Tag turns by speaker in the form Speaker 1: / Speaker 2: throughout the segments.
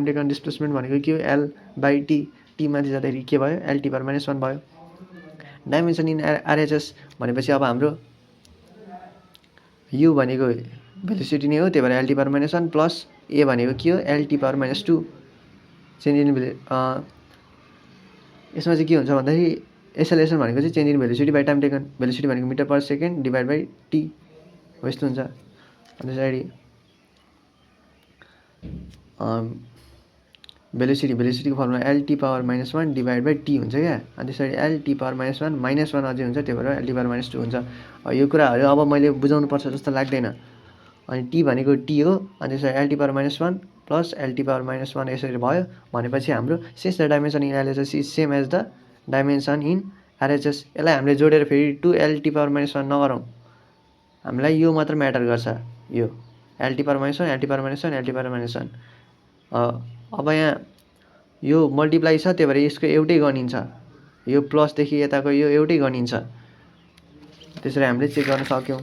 Speaker 1: Time taken displacement भनेको के हो एल बाई टी, टी माथि जाँदाखेरि के भयो एल टी पावर माइनस 1 भयो। डाइमेन्सन इन आरएचएस भनेपछि अब हाम्रो यु भनेको भेलोसिटी नै हो, त्यही भएर L T power minus 1 plus A भनेको के हो L T power minus 2। Change in यसमा चाहिँ के हुन्छ भन्दाखेरि एसएलएसन भनेको चाहिँ change in velocity by time taken, velocity भनेको metre per second divide by T हो यस्तो हुन्छ। अनि त्यसरी भेलोसिटीको formula L T power minus 1 divide by T हुन्छ क्या। अनि त्यसरी L T power minus 1 minus 1 अझै हुन्छ, त्यही भएर एल टी पावर माइनस 2 हुन्छ। यो कुराहरू अब मैले बुझाउनु पर्छ जस्तो लाग्दैन। अनि टी भनेको टी हो, अनि त्यसरी L T power minus 1 plus L T power minus 1 यसरी भयो भनेपछि हाम्रो since the dimension in LHS is same as the dimension in RHS, यसलाई हामीले जोडेर फेरि 2 एल टी पावर माइनस 1 नगरौँ, हामीलाई यो मात्र म्याटर गर्छ, यो L T power minus 1 L T power minus 1 L T power minus 1। अब यहाँ यो मल्टिप्लाई छ, त्यही भएर यसको एउटै गनिन्छ, यो प्लसदेखि यताको यो एउटै गनिन्छ। त्यसरी हामीले चेक गर्न सक्यौँ।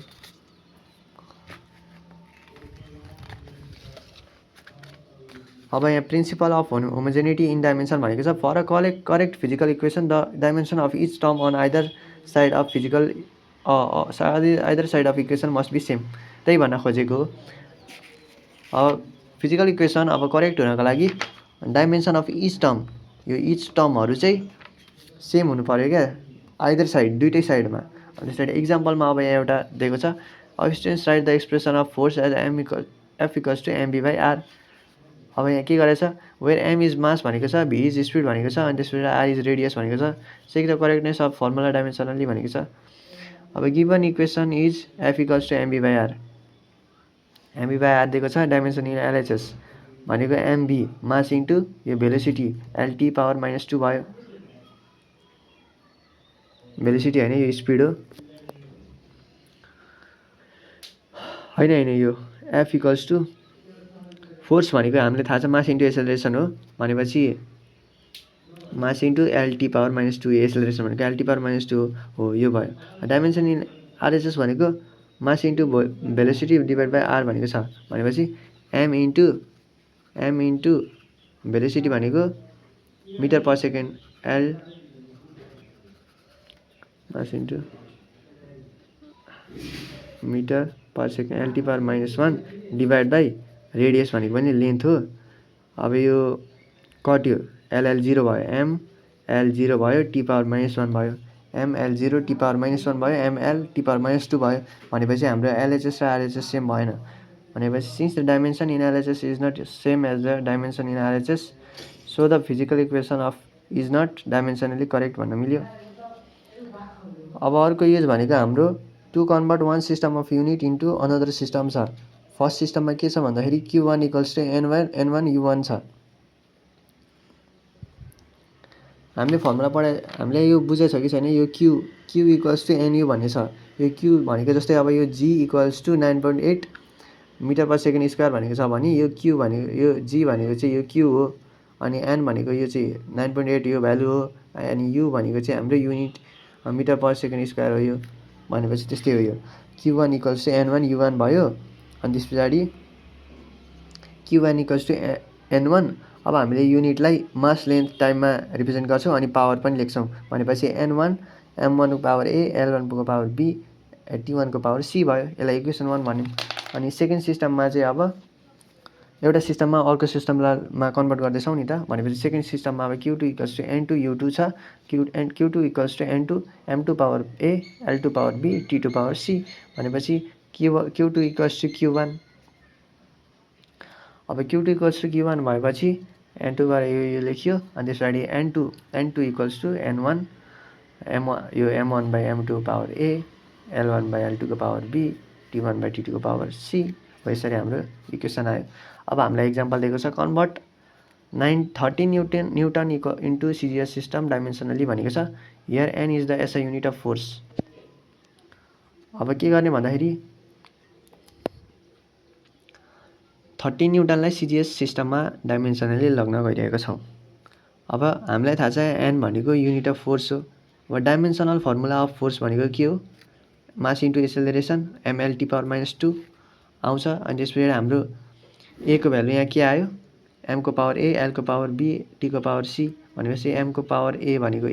Speaker 1: अब यहाँ principle of homogeneity in dimension भनेको छ for a correct physical equation the dimension of each term on either side of either side of equation must be same, त्यही भन्न खोजेको। अब फिजिकल इक्वेसन अब करेक्ट हुनको लागि डाइमेन्सन अफ इच टर्म, यो इच टर्महरू चाहिँ सेम हुनु पऱ्यो क्या आइदर साइड, दुइटै साइडमा। अनि त्यसरी इक्जाम्पलमा अब यहाँ एउटा दिएको छ students write the expression of force as F equals to MB by R. अब यहाँ के गरेछ वेयर एम इज मास भनेको छ, भी इज स्पिड भनेको छ, अनि त्यसपछि आर इज रेडियस भनेको छ, check the correctness of formula dimensionally भनेको छ। अब given equation is F equals to MB by R, MB by R दिएको छ, डाइमेन्सन इन एलएचएस भनेको एमबी मास इन्टु यो भेलोसिटी एलटी पावर माइनस 2 भयो, भेलोसिटी होइन यो स्पिड हो, होइन यो एफ इक्वल्स टु फोर्स भनेको हामीलाई थाहा छ मास इन्टु एसेलरेसन हो, भनेपछि मास इन्टु एलटी पावर माइनस 2 एसेलरेसन भनेको एलटी पावर माइनस 2 हो, यो भयो। डाइमेन्सन इन आरएचएस भनेको mass into velocity divide by R भनेको छ, भनेपछि एम इन्टु भेलोसिटी भनेको metre per second L mass into metre per second LT power minus 1 divide by radius भनेको पनि लेन्थ हो। अब यो कट्यो एलएल 0 भयो, एम एल 0 भयो, टी पावर माइनस 1 भयो, एमएल 0 टी पावर माइनस 1 भयो, एमएल टी पावर माइनस 2 भयो, भनेपछि हाम्रो एलएचएस र आरएचएस सेम भएन। भनेपछि since the dimension in LHS is not same as the dimension in RHS so the physical equation of is not dimensionally correct भन्न मिल्यो। अब अर्को युज भनेको हाम्रो to convert one system of unit into another system छ। First सिस्टममा के छ भन्दाखेरि Q1 equals to N1 U1 छ। हामीले फर्मुला हामीले यो बुझेछ कि छैन, यो Q इक्वल्स टु NU भन्ने छ। यो Q भनेको जस्तै अब यो G equals to 9.8 metre per second square भनेको छ भने यो Q भनेको यो G भनेको चाहिँ यो Q हो, अनि N भनेको यो चाहिँ 9.8 यो भ्यालु हो, अनि U भनेको चाहिँ हाम्रो unit metre per second square हो यो भनेपछि त्यस्तै हो यो Q1 equals to N1 U1 भयो अनि त्यस पछाडि Q1 इक्वल्स टु N1 अब हामीले युनिटलाई मास लेन्थ टाइममा रिप्रेजेन्ट गर्छौँ अनि पावर पनि लेख्छौँ भनेपछि N1 M1 को पावर A L1 को पावर B T1 को पावर C भयो यसलाई इक्वेसन 1 भन्यौँ अनि सेकेन्ड सिस्टममा चाहिँ अब एउटा सिस्टममा अर्को सिस्टममा कन्भर्ट गर्दैछौँ नि त भनेपछि सेकेन्ड सिस्टममा अब Q2 equals to N2 U2 छ Q2 equals to N2 M2 power A L2 power B T2 power C भनेपछि Q2 इक्वल्स टु Q1 अब Q2 इक्वल्स टु Q1 भएपछि N2 बाट यो लेखियो अनि त्यस पछाडि N2 इक्वल्स टु N1 यो M1 by M2 power A L1 by L2 को power B T1 by T2 को पावर C हो यसरी हाम्रो इक्वेसन आयो अब हामीलाई एक्जाम्पल दिएको छ convert 13 newton into CGS system dimensionally भनेको छ here N is the SI unit of force अब के गर्ने भन्दाखेरि 13 न्युटनलाई CGS सिस्टममा डाइमेन्सनली लग्न गइरहेको छौँ अब हामीलाई थाहा छ N भनेको युनिट अफ फोर्स हो अब डाइमेन्सनल फर्मुला अफ फोर्स भनेको के हो मास इन्टु एक्सेलरेसन MLT पावर -2 आउँछ अनि त्यसपछि हाम्रो A को भ्यालु यहाँ के आयो M को पावर A L को पावर B T को पावर C भनेपछि M को पावर A भनेको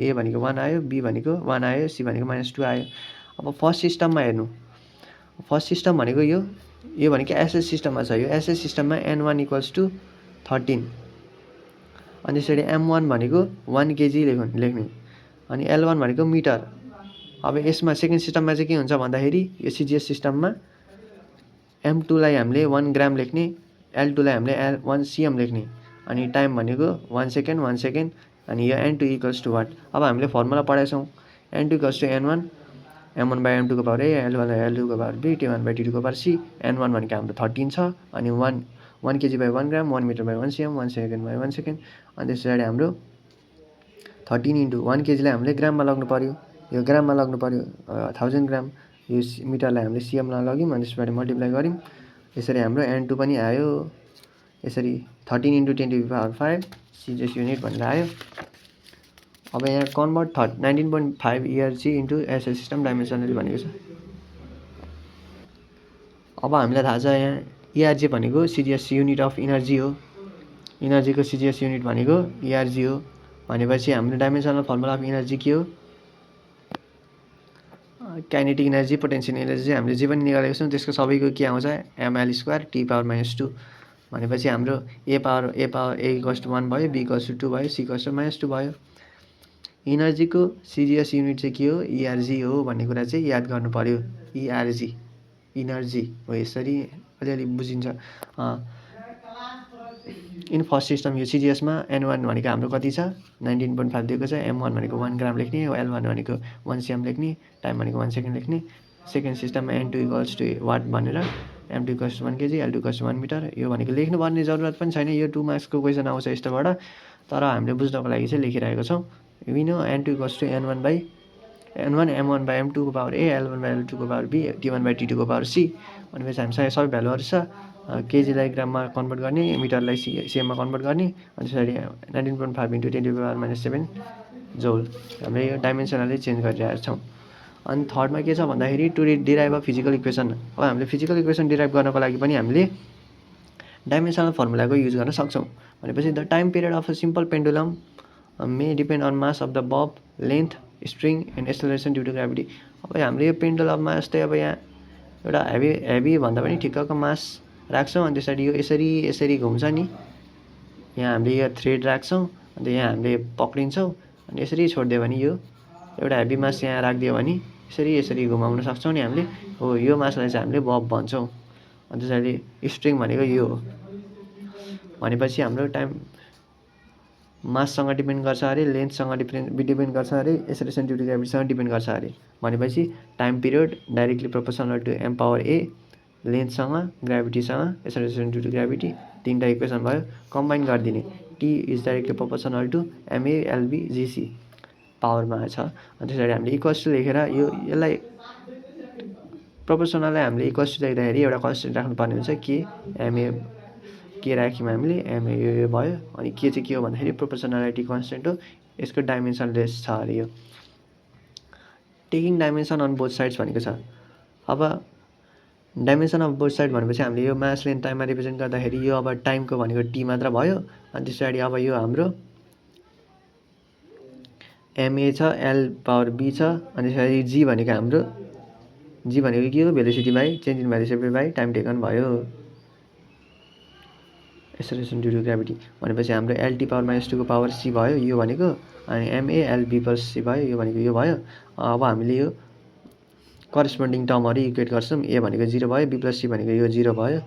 Speaker 1: 1 आयो B भनेको 1 आयो C भनेको -2 आयो अब फर्स्ट सिस्टममा हेर्नु फर्स्ट सिस्टम भनेको यो भनेको SS सिस्टममा छ यो SS सिस्टममा N1 इक्वल्स टु 13 अनि त्यसरी M1 भनेको 1 kg लेख्ने अनि L1 भनेको मिटर अब यसमा सेकेन्ड सिस्टममा चाहिँ के हुन्छ भन्दाखेरि यो CGS सिस्टममा M2 लाई हामीले 1 ग्राम लेख्ने L2 लाई हामीले 1 cm लेख्ने अनि टाइम भनेको 1 सेकेन्ड अनि यो N2 इक्वल्स टु वाट अब हामीले फर्मुला पढाएछौँ N2 equals to N1 M1 by M2 को power A L1 by L2 को power B T1 by T2 को पावर C N1 भनेको हाम्रो 13 छ अनि 1 kg by 1 gram 1 metre by 1 cm 1 second by 1 second अनि त्यस पछाडि हाम्रो 13 इन्टु 1 kg लाई हामीले ग्राममा लग्नु पर्यो यो ग्राममा लग्नु पर्यो 1000 ग्राम यो मिटरलाई हामीले CM मा लग्यौँ अनि त्यसबाट मल्टिप्लाई गर्यौँ यसरी हाम्रो N2 पनि आयो यसरी 13 into 10 to the power 5 CGS unit भनेर आयो अब यहाँ convert 19.5 ERG into SS system dimensionally भनेको छ अब हामीलाई थाहा छ यहाँ ERG भनेको CGS युनिट अफ इनर्जी हो इनर्जीको CGS युनिट भनेको ERG हो भनेपछि हाम्रो डाइमेन्सनल फर्मुला अफ इनर्जी के हो काइनेटिक इनर्जी पोटेन्सियल एनर्जी हामीले जे पनि निकालेको छौँ त्यसको सबैको के आउँछ ml² T पावर -2 भनेपछि हाम्रो A इक्वल्स टु 1 भयो B इक्वल्स टु 2 भयो C इक्वल्स टु -2 भयो इनर्जीको CGS युनिट चाहिँ के हो ERG हो भन्ने कुरा चाहिँ याद गर्नु पर्यो ERG इनर्जी हो यसरी अलिअलि बुझिन्छ इन फर्स्ट सिस्टम यो CGS मा N1 भनेको हाम्रो कति छ 19.5 दिएको छ M1 भनेको 1 ग्राम लेख्ने L1 भनेको 1 cm लेख्ने टाइम भनेको 1 सेकेन्ड लेख्ने सेकेन्ड सिस्टममा N2 इक्वल्स टु वाट भनेर M2 equals to 1 kg L2 equals to 1 metre यो भनेको लेख्नुपर्ने जरुरत पनि छैन यो 2 मार्क्सको क्वेसन आउँछ यस्तोबाट तर हामीले बुझ्नको लागि चाहिँ लेखिरहेको छौँ we know N2 equals to N1 by M1 by M2 को power A L1 by L2 को power B T1 by T2 को पावर C भनेपछि हामीसँग सबै भ्यालुहरु छ केजीलाई ग्राममा कन्भर्ट गर्ने मिटरलाई सीएम मा कन्भर्ट गर्ने अनि त्यसरी 19.5 * 10 to the power -7 जौल हामीले यो डाइमेन्सनली चेन्ज गरिरहेका छौं अनि थर्डमा के छ भन्दाखेरि to derive a physical equation अब हामीले फिजिकल इक्वेसन डिराइभ गर्नको लागि पनि हामीले डाइमेन्सनल फर्मुलाको युज गर्न सक्छौं भनेपछि the time period of a simple pendulum may depend on mass of the bob, length, string and acceleration due to gravity. अब हामीले यो पेन्डुलममा जस्तै अब यहाँ एउटा हेभी भन्दा पनि ठिक्कको मास राख्छौं अनि त्यसरी यो यसरी घुम्छ नि यहाँ हामीले यो थ्रेड राख्छौं अनि यहाँ हामीले पक्रिन्छौं अनि यसरी छोड्दियो भने यो एउटा हेभी मास यहाँ राख्दियो भने यसरी घुमाउन सक्छौं नि हामीले हो यो मासलाई चाहिँ हामीले बब भन्छौं अनि त्यसरी स्ट्रिङ भनेको यो हो भनेपछि हाम्रो टाइम माससँग डिपेन्ड गर्छ अरे लेन्थसँग डिपेन्ड गर्छ अरे एक्सेलरेसन ड्यु टु ग्राभिटीसँग डिपेन्ड गर्छ अरे भनेपछि time period directly proportional to m power a लेन्थसँग ग्राभिटीसँग एक्सेलरेसन ड्यु टु ग्राभिटी तीनटा इक्वेसन भयो कम्बाइन गरिदिने t is directly proportional to ma lb gc पावरमा छ अनि त्यसरी हामीले इक्वल्स टु लेखेर यो यसलाई प्रोपोर्सनललाई हामीले इक्वल्स टु लेख्दाखेरि एउटा कन्स्टेन्ट राख्नु पर्ने हुन्छ के ma के राख्यौं हामीले ma यो भयो अनि के चाहिँ के हो भन्दाखेरि प्रोपोर्सनालिटी कन्स्टेन्ट हो यसको डाइमेन्सन लेस छ अरे यो taking dimension on both sides भनेको छ। अब डाइमेन्सन अफ बोथ साइड भनेपछि हामीले यो मास लेन्थ टाइममा रिप्रेजेन्ट गर्दाखेरि यो अब टाइमको भनेको टी मात्र भयो। अनि त्यस पछाडि अब यो हाम्रो एमए छ, एल पावर बी छ, अनि त्यस पछाडि जी भनेको हाम्रो जी भनेको के हो velocity by change in velocity by time taken भयो, एक्सेलरेसन ड्यु टु ग्राभिटी भनेपछि हाम्रो एलटी पावर -2 को पावर सी भयो यो भनेको, अनि MA L B plus C भयो यो भनेको यो भयो। अब हामीले यो करेस्पोन्डिङ टर्महरू इक्वेट गर्छौँ। ए भनेको 0 भयो, बी प्लस सी भनेको यो 0 भयो,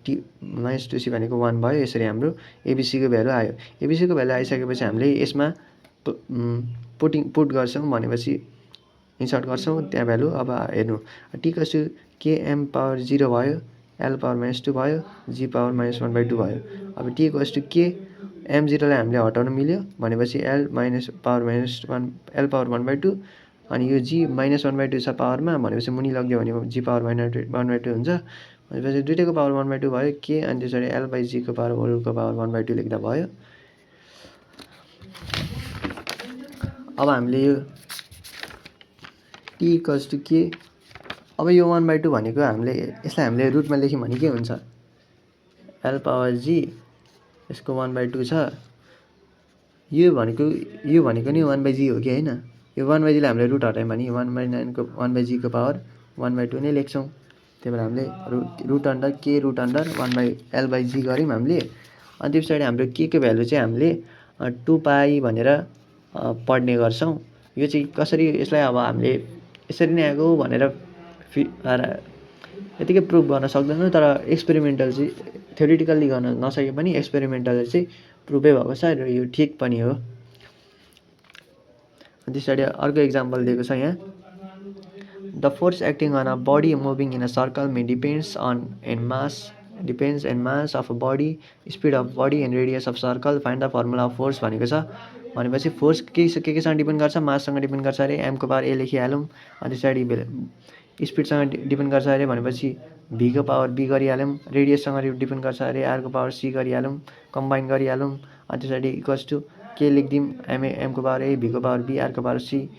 Speaker 1: टी -2c भनेको 1 भयो। यसरी हाम्रो एबिसीको भ्यालु आयो। एबिसीको भ्यालु आइसकेपछि हामीले यसमा पुट गर्छौँ भनेपछि इन्सर्ट गर्छौँ त्यहाँ भ्यालु। अब हेर्नु टी कस के एम पावर 0 भयो, एल पावर -2 भयो, जी पावर -1/2 भयो। अब टी इक्वल्स टु के एम 0 लाई हामीले हटाउन मिल्यो भनेपछि एल पावर -1 एल पावर 1/2 अनि यो जी -1/2 छ पावरमा भनेपछि मुनि लग्यो भने जी पावर -1/2 हुन्छ भनेपछि दुईटैको पावर 1/2 भयो के, अनि त्यसरी एल बाई जी को पावर होलको पावर 1/2 लेख्दा भयो। अब हामीले यो टी इक्वल्स टु के, अब यो 1/2 भनेको हामीले यसलाई हामीले रुटमा लेख्यौँ भने के हुन्छ, एल पावर जी यसको 1/2 छ, यो भनेको नि 1/g हो कि होइन, यो 1/g लाई हामीले रुट हटायौँ भने 1/9 को 1/g को पावर 1/2 नै लेख्छौँ। त्यही भएर हामीले रुट अन्डर के रुट अन्डर 1/l/g गऱ्यौँ हामीले। अनि त्यस पछाडि हाम्रो के को भ्यालु चाहिँ हामीले 2π भनेर पढ्ने गर्छौँ। यो चाहिँ कसरी, यसलाई अब हामीले यसरी नै आएको भनेर यतिकै प्रुभ गर्न सक्दैनौँ, तर एक्सपेरिमेन्टल चाहिँ थ्योरिटिकल्ली गर्न नसके पनि एक्सपेरिमेन्टल चाहिँ प्रुभै भएको छ र यो ठिक पनि हो। अनि त्यस पछाडि अर्को इक्जाम्पल दिएको छ यहाँ, the force acting on a body moving in a circle may depends and mass of a body, speed of body and radius of circle, find the formula of force भनेको छ। भनेपछि फोर्स केसँग डिपेन्ड गर्छ, माससँग depend गर्छ अरे, एमको power ए लेखिहालौँ। अनि त्यसरी स्पिडसँग depend गर्छ अरे भनेपछि भीको पावर बी गरिहालौँ, रेडियससँग डिपेन्ड गर्छ अरे आरको पावर सी गरिहालौँ, कम्बाइन गरिहालौँ। अनि त्यसरी इक्वल्स टु के लेखिदिउँ, एमको पावर ए, भीको पावर बी, आरको पावर सी,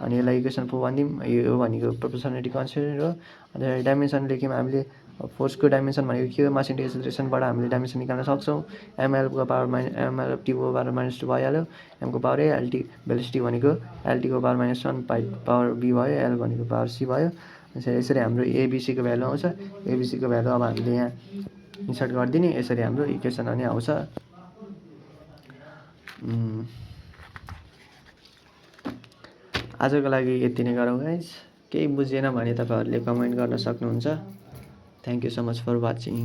Speaker 1: अनि यसलाई इक्वेसन 4 भनिदिउँ। यो भनेको प्रोपोर्सनालिटी कन्स्टेन्ट हो। अनि डाइमेन्सन लेख्यौँ हामीले, फोर्सको डाइमेन्सन भनेको के हो, मास इन्टु एक्सेलरेसनबाट हामीले डाइमेन्सन निकाल्न सक्छौँ। एमएलको पावर एमएल टीको पावर -2 भइहाल्यो, एमको पावर ए, एलटी भेलोसिटी भनेको एलटीको पावर -1 पावर बी भयो, एल भनेको पावर सी भयो। यसरी हाम्रो एबिसीको भ्यालु आउँछ। एबिसीको भ्यालु अब हामीले यहाँ इन्सर्ट गरिदिने, यसरी हाम्रो इक्वेसन अनि आउँछ। आजको लागि यति नै गरौँ गाइज। केही बुझेन भने तपाईँहरूले कमेन्ट गर्न सक्नुहुन्छ। Thank you so much for watching.